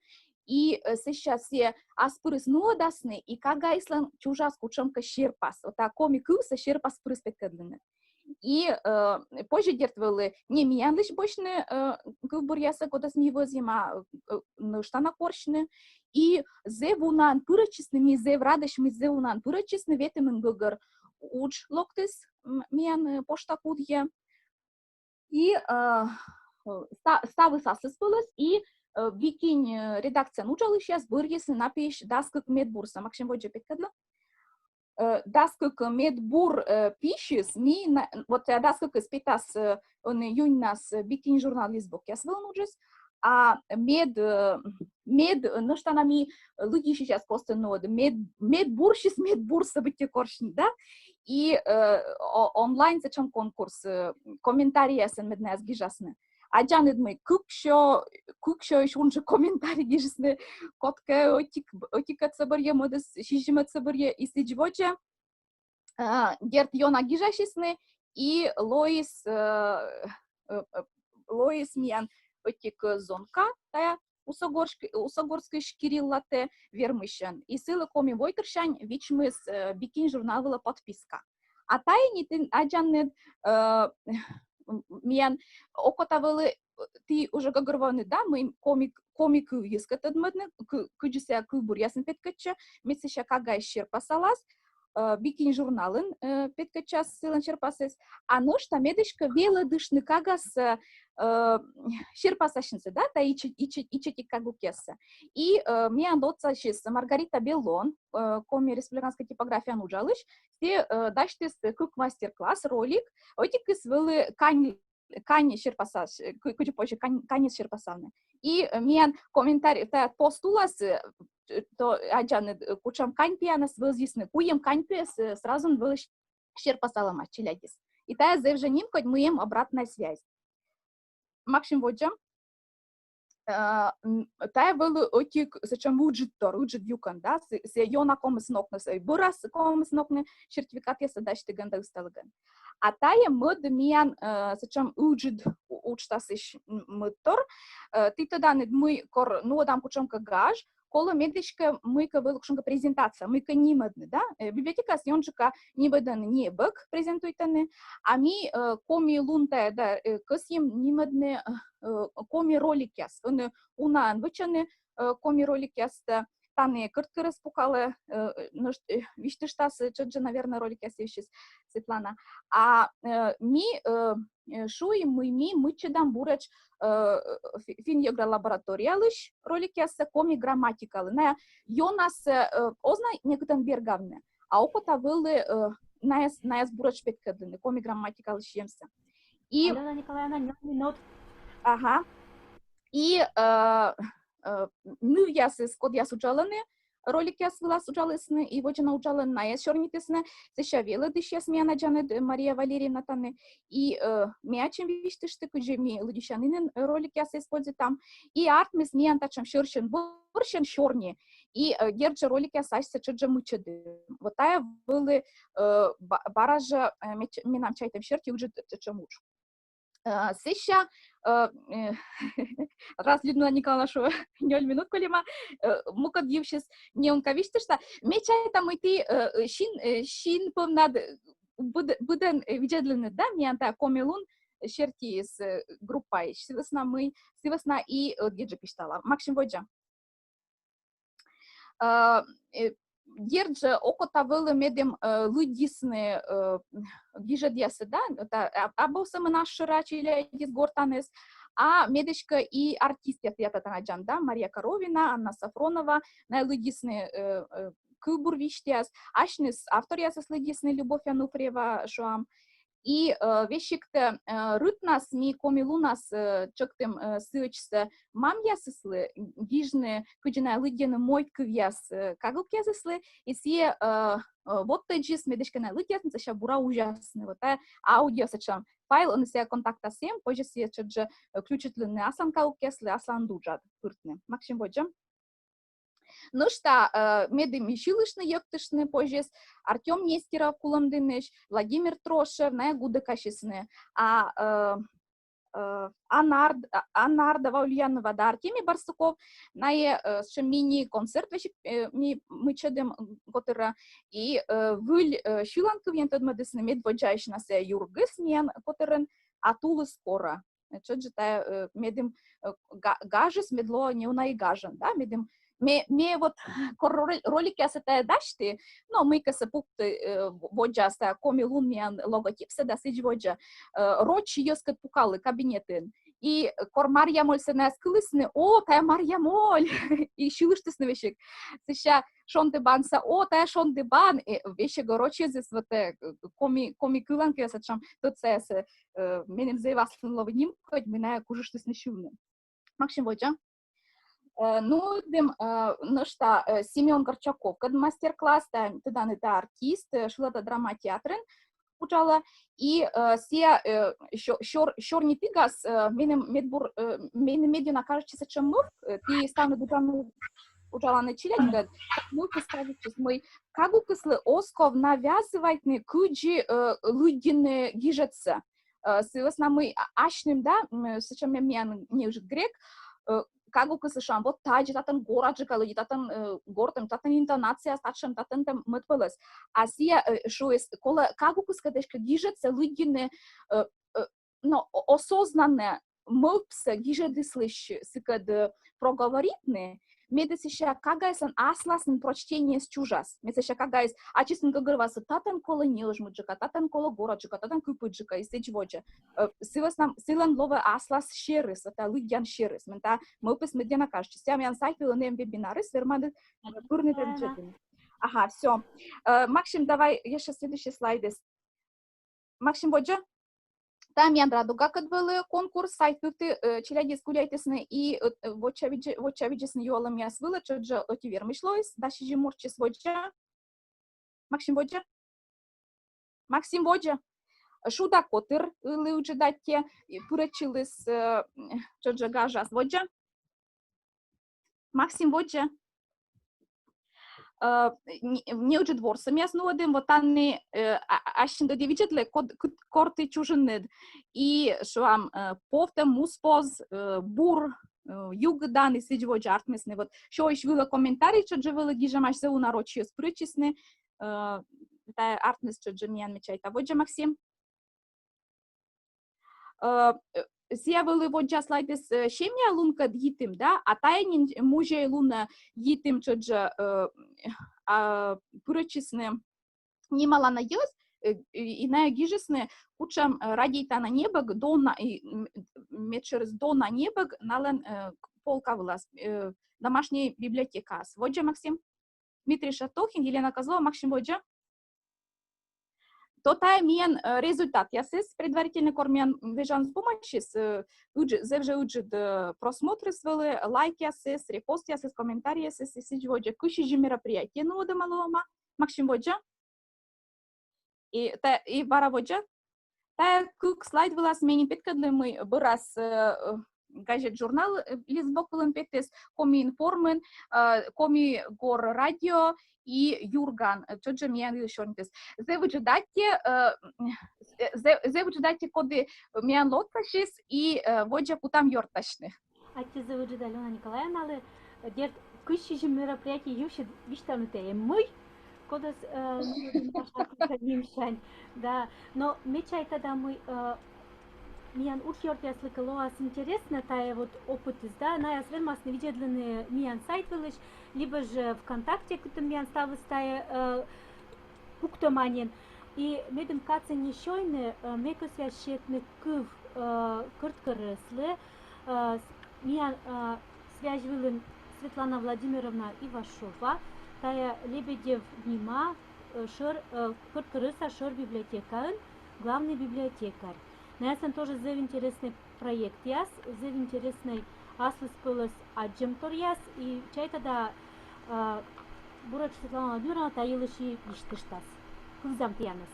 И, э, сэсся сійӧ ас пырыс нуӧдасны, и кагаыслӧн чужас кутшӧмкӧ серпас. Вот тайӧ коми кывсӧ серпас пырыс петкӧдлыны. И, э, позьӧ, дерт, вӧлі не миянлысь босьтны, э, кывбуръяссӧ, кодӧс ми вӧзйим, а, э, нӧшта на корсьны. И зэв унаӧн пырӧдчисны, ми зэв радӧсь, мый зэв унаӧн пырӧдчисны, ветымын гӧгӧр удж локтіс, м, миян, э, пошта кудйӧ. И, э, ста-, ставыс аслыспӧлӧс, и, э, «Би кинь», э, редакцияын уджалысьяс бӧрйисны на пиысь дас кык медбурсӧ, максим водзӧ петкӧдлы. Э, дас кык медбур, э, письыс ми на, вот, э, дас кыкыс петас, э, ӧні юньнас, э, «Би кинь» журнал лист бокъяс вылын уджыс, а мед, э, мед, э, нӧшта на ми лыддьысьысьяс костын нуӧдім, мед, медбурсьыс медбурсӧ быттьӧ корсьны, да? И, э, о-, онлайн сэтшӧм конкурс, э, комментарийясӧн мед найӧс гижасны. Аддзанныд, мый кыксё, кыксёысь унджык комментарий гижисны, кодкӧ ӧтик, ӧтикӧд сы бӧрйӧ, мӧдыс сизимӧд сы бӧрйӧ, и сідз водзӧ. А, дерт, ёна гижасисны, и лоис, э, э, э, лоис миян ӧтик, э, зонка, тайӧ Усогорск-, Усогорскысь Кирилла Т. вермысьӧн. И сылы «Коми войтырсянь» вичмис, э, «Би кинь» журнал вылӧ подписка. А тайӧ нин тэ аддзанныд, э, м, миян окота вӧлі, э, ті уже гӧгӧрвоанныд да, мый коми, коми кыв йӧзкӧд тӧдмӧдны, кы-, кыдзи сійӧ кывбуръясын петкӧдчӧ, мед сэсся кагаысь серпасалас, э, «Би кинь» журналын, э, петкӧдчас сылӧн серпасыс, а нӧшта медым эськӧ велӧдыштны кагаысь, э, серпасасьнысӧ, да, тайӧ ичӧ-, ичӧ-, ичӧтик кагаысь. И, э, миян отсасис Маргарита Белон, э, Коми республиканскӧй типографияын уджалысь, сійӧ, э, дасьтіс кык мастер-класс, ролик, ӧтикыс вӧлі кань, кань серпасас, э, кы-, кыдзи позьӧ кань, каньӧс серпасавны. И, э, миян комментарий, тайӧ пост улас, э, то аддзанныд, э, кутшӧм кань пиянӧс вӧзйисны, куим кань пиыс, э, сразу вӧлі серпасалӧмаӧсь челядьыс. И тайӧ зэв жӧ нимкодь, мый эм обратная связь. Максим водзӧ. Э, м, тайӧ вӧлі ӧтик сэтшӧм ыджыдтор, ыджыд юкӧн, да, сэ-, сійӧ ёна ковмис нокны, сійӧ бӧрас ковмис нокны сертификатъяссӧ дасьтігӧн да ысталігӧн. А тайӧ мӧд миян, э, сэтшӧм ыджыд у-, уджтасысь м-, мӧдтор. Э, ті тӧданныд, мый кор нуӧдам кутшӧмкӧ гаж, колӧ медым эськӧ мыйкӧ вӧлі кутшӧмкӧ презентация, мыйкӧ нимӧдны, да? Э, библиотекаыс ёнджыка нимӧдӧны небӧг, презентуйтӧны, а ми, э, коми лун тайӧ, да, э, кӧсйим нимӧдны, э, коми роликъяс, ӧні унаӧн вӧчӧны, э, коми роликъястӧ, тані Кӧрткерӧс пукалӧ, э, нӧшта, э, висьтыштас, э, тшӧтш жӧ, наверно, роликъяс йывсьыс, Светлана. А, э, ми, э, э, шуим, мый ми мыччӧдам буретш, э, фи-, финн-йӧгра лабораториялысь роликъяссӧ коми грамматикалы. Найӧ ёнасӧ, э, оз на некытӧн бергавны, а окота вӧлі, э, найӧс, найӧс буретш петкӧдлыны, коми грамматикалы сійӧмсӧ. И Алёна Николаевна, нёль минут. Ага. И, э, э, нывъясыс, кодъяс уджалӧны, роликъяс вылас уджалісны и водзӧ на уджалӧны, найӧс сёрнитісны, сэсся велӧдысьяс, миян аддзанныд, э, Мария Валерьевна тані, и, э, ме ачым висьтышті, кыдзи ми лыддьысянінын, э, роликъяс используйтам, и артмис миян татшӧм сьӧрсьӧн-бӧрсьӧн сёрни, и, э, дерт жӧ, роликъяс асьсӧ тшӧтш жӧ мыччӧдӧны. Вот тайӧ вӧлі, э, ба-, бара жӧ, э, ме-, менам чайтӧм серти, ыджыд татшӧм удж. Э, сэсся, э, э, раз Людмила Николаевна шуӧ, нёль минут кольӧма, э, мукӧд йывсьыс неуна висьтышта. Ме чайта, мый ті, э, э, син, э, син пӧвнад, э, быд-, быдӧн, э, видзӧдлінныд, да, миян тайӧ «Коми лун» сертиыс, э, группаысь. Сы вӧсна мый, сы вӧсна и, э, ӧдйӧджык висьтала. Максим, водзӧ. Э, э, дерт жӧ, окота вӧлі, медым, э, лыддисны, э, гижӧдъяссӧ, да, та, а, абу сӧмын ас шӧра челядьыс гортаныс, а мед эськӧ и артистъяс, ті татӧн аддзанныд, да, Мария Коровина, Анна Сафронова, найӧ лыддисны, э, э, кывбур висьтъяс, асьныс авторъясыс лыддисны, Любовь Ануфриева, шуам. И, э, весигтӧ, э, рытнас ми «Коми лунас», э, чӧктім, э, сійӧс, э, мамъясыслы гижны, кыдзи найӧ лыддьӧны мойд кывъяс, э, кагукъясыслы, и сійӧ, э, э, водтӧдзыс, мед эськӧ найӧ лыддясны, сэсся бура узясны. Вот тайӧ аудио сэтшӧм файл, ӧні сійӧ контактас эм, позьӧ сійӧс тшӧтш жӧ, э, включитлыны аслам кагукъяслы, асланыд уджад пыртны. Максим, водзӧ. Нӧшта, э, медым и сьылыштны, йӧктыштны позьӧ Артём Нестеров Кулӧмдінысь, Владимир Трошев, найӧ гудӧкасисны. А, э, э, Анна Ард-, а, Анна Ардова-Ульянова да Артемий Барсуков, найӧ, э, сэтшӧм мини-концерт весиг, э, ми мыччӧдім котырӧ, и, э, выль, э, сьыланкывйӧн тӧдмӧдісны, медводдзаысь на сійӧ юргис миян котырын, «А тулыс корӧ». Тшӧтш жӧ тайӧ, э, медым, э, га-, гажыс мед лоӧ неуна и гажӧн, да, медым ме, ме вот кор роли-, роликъяссӧ тайӧ дасьті, но мыйкӧсӧ пукті, э, в-, водзас тайӧ «Коми лун» миян логотипсӧ да сідз водзӧ, э, роч йӧзкӧд пукалі кабинетын. И кор Марья Мольсӧ найӧ кылісны, о, тайӧ Марья Моль! И сьылыштісны весиг. Сэсся Шонді банса, о, тайӧ Шонді бан, э, весиг роч йӧзыс вот, э, коми, коми кыланкӧд сэтшӧм тӧдсаясӧ, э, меным зэв аслым лои нимкодь, мый найӧ кужыштісны сьывны. Максим, водзӧ. Э, нуӧдім, э, нӧшта, э, Семён Горчаковкӧд мастер-класс, тайӧ, тӧданныд, тайӧ артист, э, шылада-драма театрын уджалӧ, и, э, сійӧ, э, сё-, сёр-, сёрнитігас, э, меным медбур, э, меным медъёна кажитчис сэтшӧм мӧвп, э, ті ставныд уджаланныд, уджаланныд челядькӧд, мӧвпыс кажитчис, мый кагукыслы оз ков навязывайтны, кыдзи, э, лыддьыны гижӧдсӧ. Э, сы вӧсна мый а-, асьным, да, м, сэтшӧм ме-, миян неыджыд грек, э, кагукыслы шуам, вот тадзи, татӧн гораджыка лыддьы, татӧн, э, гортӧм, татӧн интонация татшӧм, татӧн тӧм мӧд пӧлӧс. А сійӧ, э, шуис, колӧ кагукыскӧд эськӧ гижӧдсӧ лыддьыны, э, э, но о-, осознанно мӧвпсӧ гижӧдыслысь сыкӧд, э, проговоритны, медым сэсся кагаыслӧн асласын прочтениеыс чужас. Мед сэсся кагаыс ачыс нин гӧгӧрвоас, татӧн колӧ нёльыджыка, татӧн колӧ гораджыка, татӧн кыпыджыка, и сідз водзӧ. Э, сы вӧсна сылӧн лоӧ аслас серыс, вот тайӧ лыддян серыс. Мен тайӧ мӧвпыс медъёна кажитчис. Сійӧ миян сайт вылын эм вебинарыс, верманныд, э, пырны да видзӧдны. Ага, всё. Э, Максим, давай ещё следующий слайдыс. Максим, водзӧ. Тайӧ миян «Радугакӧд» вӧлі конкурс, сайт вывті, э, челядьыс гуляйтісны и, э, э, вочавидз-, вочавидзисны юалӧмъяс вылӧ, тшӧтш жӧ ӧти вермысь лоис, да, сизим мортыс, водзӧ. Максим, водзӧ. Максим, водзӧ. «Шуда котыр» ылі ыджыд аттьӧ, и пырӧдчыліс, э, тшӧтш жӧ гажас, водзӧ. Максим, водзӧ. э, не-, неыджыд ворсӧмъяс нуӧдім, вот тані, э, а-, а-, асьныд ӧд и видзӧдлӧй, код-, кыт-, кор ті чужинныд. И шуам, э, повтӧм, муспоз, э, бур, э, югыдан и сідз водзӧ артмисны. Вот сёысь вылӧ комментарий тшӧтш жӧ вӧлі гижӧмаӧсь, зэв уна рочьяс пырӧдчисны, э, тайӧ артмис тшӧтш жӧ миян, ме чайта. Водзӧ, Максим? Э, э, сійӧ вӧлі воддза слайдыс, э, семья лункӧд йитім, да, а тайӧ нин музей лунӧ йитім тшӧтш жӧ, э, а, пырӧдчисны нималана йӧз, э, и, и найӧ гижисны, кутшӧм, э, радейтана небӧг, дона, и, м, медшӧрыс дона небӧг налӧн, э, полка вылас, э, домашней библиотекаас. Водзӧ, Максим? Дмитрий Шатохин, Елена Козлова, Максим, водзӧ. То тайӧ миян, э, результатъясыс, предварительнӧй, кор миян вежоныс помасис, э, ыджы-, зэв жӧ ыджыд, э, просмотрыс вӧлі, лайкъясыс, репостъясыс, комментарийясыс и сідз водзӧ. Кызь сизим мероприятие нуӧдӧма лоӧма. Максим, водзӧ. И та-, и бара водзӧ. Тайӧ кык слайд вылас ме нин петкӧдлі, мый бӧрас, э, э, газет-журнал, э, листбок вылын петіс, Коми информын, э, Коми гор радио и Юрган, э, тшӧтш жӧ миян йылысь сёрнитіс. Зэв ыджыд аттьӧ, э, э, зэв-, зэв ыджыд аттьӧ, коді миянлы отсасис, и, э, водзӧ кутам ёртасьны. Аттьӧ зэв ыджыд, Алёна Николаевналы. Дерт, кызь сизим мероприятие йывсьыд висьтавнытӧ эм мый, кодӧс, э, нимсянь, да. Но ме чайта да, мый, э, миян уджъёртъяслы кӧ лоас интереснӧ тайӧ вот опытыс, да, наяс вермасны видзӧдлыны миян сайт вылысь, либӧ жӧ ВКонтакте, кытӧн миян ставыс тайӧ, э, пуктӧма нин. И медым кадсӧ не сёйны, э, ме кӧсъя сетны кыв, э, Кӧрткерӧслы, э, с-, миян, э, связь вылын Светлана Владимировна Ивашова, тайӧ Лебедев нима, э, шӧр, э, Кӧрткерӧса шӧр библиотекаын главный библиотекарь. Наяслӧн тоже зэв интереснӧй проектъяс, зэв интереснӧй аслыспӧлӧс аддзӧмторъяс, и чайта да, а, буретш Светлана Владимировна та йылысь и висьтыштас. Кывзам тіянӧс.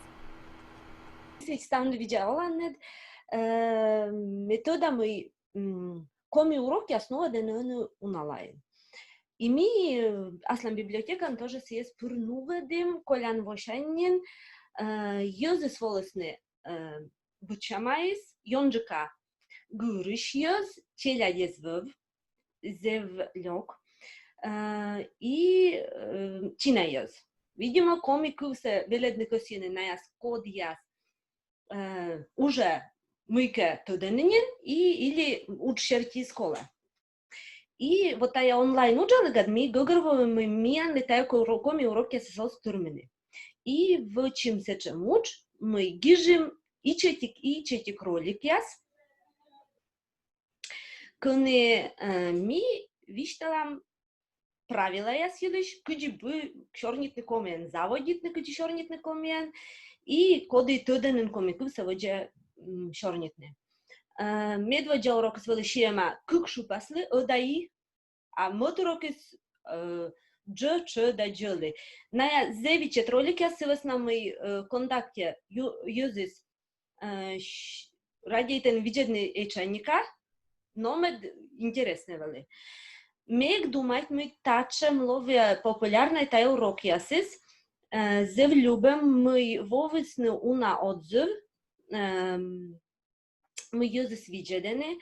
Ставныд видза оланныд, э, ме тӧда, мый, м, коми урокъяс нуӧдӧны ӧні уналаын. И ми, э, аслам библиотекаын тоже сійӧс пыр нуӧдім, колян восянь нин, э, йӧзыс волісны, э, быдсямаыс, ёнджыка гырысь йӧз, челядь эз вӧв, зэв лёк, э, и, э, чина йӧз. Видимо, коми кывсӧ велӧдны кӧсйӧны наяс, кодъяс, э, уже мыйкӧ тӧдӧны нин и, или удж серти эз колӧ. И вот тайӧ онлайн уджалігӧн ми гӧгӧрвоим, мый миянлы тайӧ ко-, коми урокъясыс оз тырмыны. И вӧчим сэтшӧм удж, мый гижим ичӧтик, ичӧтик роликъяс, кӧні, э, ми висьталам правилаяс йылысь, кыдзи бы сёрнитны комиӧн, заводитны, кыдзи сёрнитны комиӧн, и коді тӧдӧ нин коми кывсӧ водзӧ, м, сёрнитны. Э, медводдза урокыс вӧлі сиӧма кык шыпаслы, ӧ да и, а мӧд урокыс, э, дж, ч да дз-лы. Ная зэв ичӧт роликъяс, сы вӧсна мый, э, ВКонтакте ю-, йӧзыс, э, щ-, радейтӧны видзӧдны этшаника, но мед интереснӧ вӧлі. Ме эг думайт, мый татшӧм лоӧ популярнӧй тайӧ урокъясыс, э, зэв любӧ, мый вӧвлісны уна отзыв, эм, мый йӧзыс видзӧдӧны,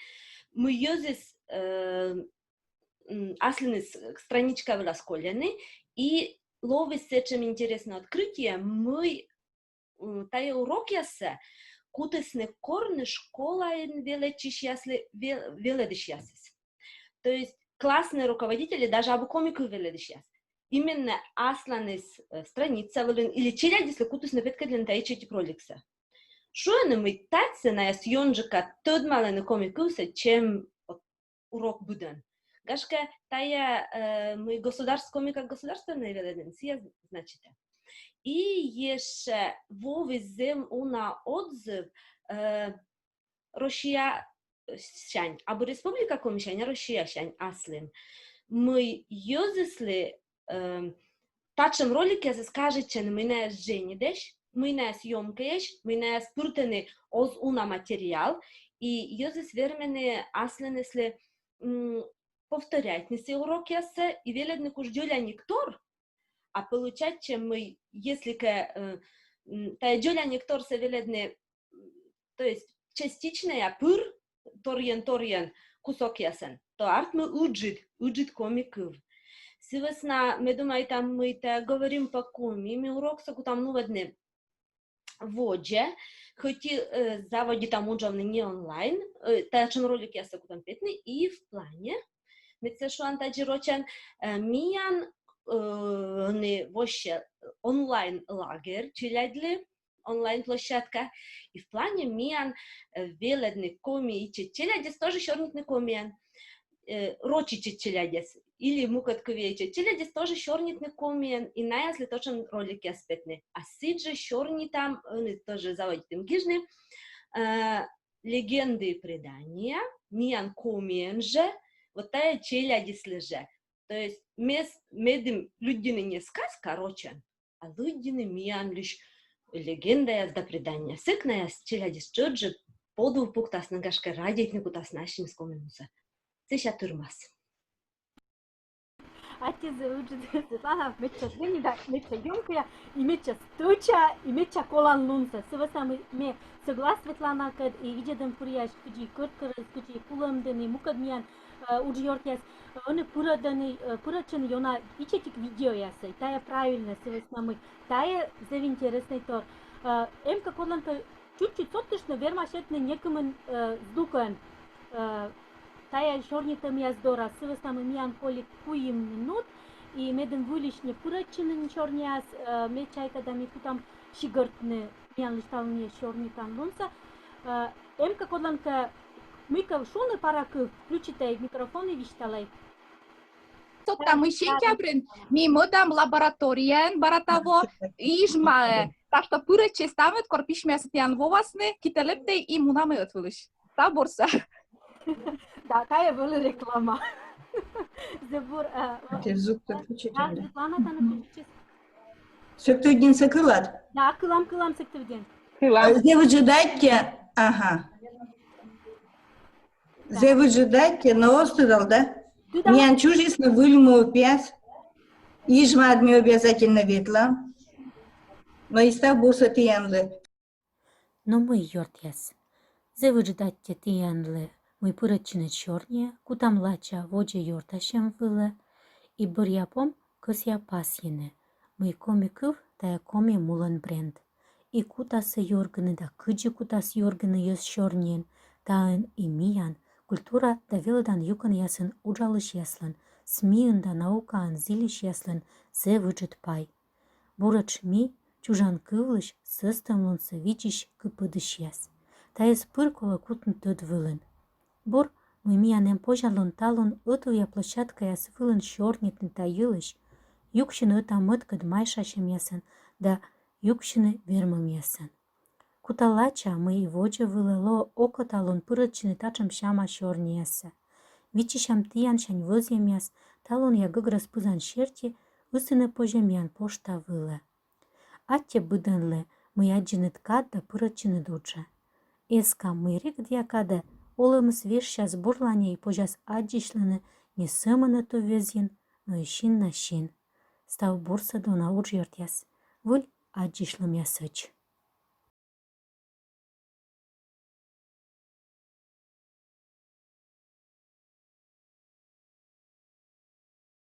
мый йӧзыс, э, м, аслыныс страничка вылас кольӧны, и лоис сэтшӧм интереснӧй открытие, мый, м, тайӧ урокъяссӧ кутісны корны школаын велӧдчысьяслы ве-, велӧдысьясыс. То есть классный руководитель, даже абу коми кыв велӧдысьяс. Именно асланыс, э, страница вылын или челядьыслы кутісны петкӧдлыны тайӧ ичӧтик роликсӧ. Шуӧны, мый татчӧ наяс ёнджыка тӧдмалӧны коми кывсӧ, чем вот урок быдӧн. Гашкӧ, тайӧ, э, мый государств-, коми как государственнӧй велӧдӧны, сійӧ значитӧ. И ещӧ вӧвліс зэв уна отзыв, э, Россиясянь, абу Республика Комисянь, а Россиясянь аслым. Мый йӧзыслы, э, татшӧм роликъясыс кажитчӧны, мый наяс дженьыдӧсь, мый наяс ёмкӧйӧсь, мый наяс пыртӧны оз уна материал, и йӧзыс вермӧны аслыныслы, м, повторяйтны сійӧ урокъяссӧ и велӧдны куш дзоляник тор, А получается, мый, если кӧ, э, м, тайӧ дзоляник торсӧ велӧдны, м, то есть частичнӧя, пыр, торйӧн, торйӧн, кусокъясӧн, то артмӧ ыджыд, ыджыд коми кыв. Сы вӧсна ме думайта, мый тайӧ «Говорим по-коми» ми уроксӧ кутам нуӧдны водзӧ, хоть и, э, заводитам уджавны не онлайн, э, татшӧм роликъяссӧ кутам петны и в плане, мед сійӧ шуан тадзи рочӧн, э, миян, э, ӧні вообще онлайн лагерь челядьлы, онлайн площадка, и в плане миян, э, велӧдны коми ичӧт челядьӧс тоже сёрнитны комиӧн, э, роч ичӧт челядьӧс или мукӧд кывъя ичӧт челядьӧс тоже сёрнитны комиӧн, и наяслы татшӧм роликъяс петны. А сідзжӧ сёрнитам, ӧні тоже заводитім гижны, э, легенды и предания миян комиӧн жӧ, вот тайӧ челядьыслы жӧ. То есть мес-, медым лыддьыны не сказка рочӧн, а лыддьыны миянлысь легендаяс да преданияс. Сэк наяс челядьыс тшӧтш жӧ подув пуктасны, гашкӧ, радейтны кутасны ассьыныс коми мусӧ. Сэсся тырмас. Аттьӧ зэв ыджыд, Светлана, медся зэв ыджыд да медся ёмкӧя, и медся стӧча, и медся коланлунсӧ. Сы вӧсна мый ме соглас Светланакӧд, и видзӧдӧм пыръяс, кыдзи Кӧрткерӧс, кыдзи Кулӧмдін, и мукӧд миян, э, уджъёртъяс, э, ӧні пырӧдӧны, э, пырӧдчӧны ёна ичӧтик видеоясӧ. Тайӧ правильнӧ, сы вӧсна мый тайӧ зэв интереснӧй тор. Э, эм кӧ кодлӧнкӧ чуть-чуть содтыштны, верма сетны некымын, э, здукӧн, э, тайӧ сёрнитӧмъяс дорас, сы вӧсна мый миян колі куим минут, и медым выльысь не пырӧдчыны сёрнияс, э, ме чайта, да ми кутам сигӧртны миянлысь талунъя сёрнитанлунсӧ. Э, эм кӧ кодлӧнкӧ мыйкӧ шуны пара кыв, включитӧй микрофон и висьталӧй. Содтам, мый сентябрын ми мӧдам лабораторияӧн бара таво Ижмаӧ. Так что пырӧдчӧй ставныд, кор письмӧясыд тіян воасны, китӧ лэптӧй и мунам ӧтвылысь. Став бурсӧ. Да, тайӧ вӧлі реклама. Зэв бур, э, Окей, звук да, отключить. Да, Светлана, тані включитчис. Сыктывдінсӧ кылад? Да, кылам, кылам, Сыктывдін. Кылам. Зэв ыджыд аттьӧ, ага. Зэв ыджыд аттьӧ, но оз тыдал, да? Тыдал. Миян чужисны выль мӧвпъяс. Ижмаад ми обязательно ветлам. Но и став бурсӧ тіянлы. Но мый, ёртъяс, зэв ыджыд аттьӧ тіянлы, мый пырӧдчинныд сёрниӧ, кутам лача водзӧ ёртасьӧм вылӧ, и бӧръя пом кӧсъя пасйыны, мый коми кыв — тайӧ Коми мулӧн бренд. И кутасӧ юргыны да кыдзи кутас юргыны йӧз сёрниын, таын и миян культура да велӧдан юкӧнъясын уджалысьяслӧн, СМИ-ын да наукаын зільысьяслӧн зэв ыджыд пай. Буретш ми, чужан кывлысь сӧстӧмлунсӧ видзысь кыпӧдысьяс. Тайӧс пыр колӧ кутны тӧд вылын. Бур, мый миян эм позянлун талун ӧтувъя площадкаяс вылын сёрнитны та йылысь, юксьыны ӧта-мӧдкӧд майшасьӧмъясӧн да юксьыны вермӧмъясӧн. Кута лача, мый и водзӧ вылӧ лоӧ окоталун пырӧдчыны татшӧм сяма сёрниясӧ. Виччысям тіянсянь вӧзйӧмъяс талунъя гӧгрӧс пызан серти ысыны позьӧ миян пошта вылӧ. Аттьӧ быдӧнлы, мый аддзинныд кад да пырӧдчинныд уджӧ. Эскам, мый регыдъя кадӧ олӧмыс вежсяс бурлань и позяс аддзысьлыны не сӧмын ӧтуввезйын, но и син на син. Став бурсӧ, дона уджъёртъяс, выль аддзысьлӧмъясӧдз.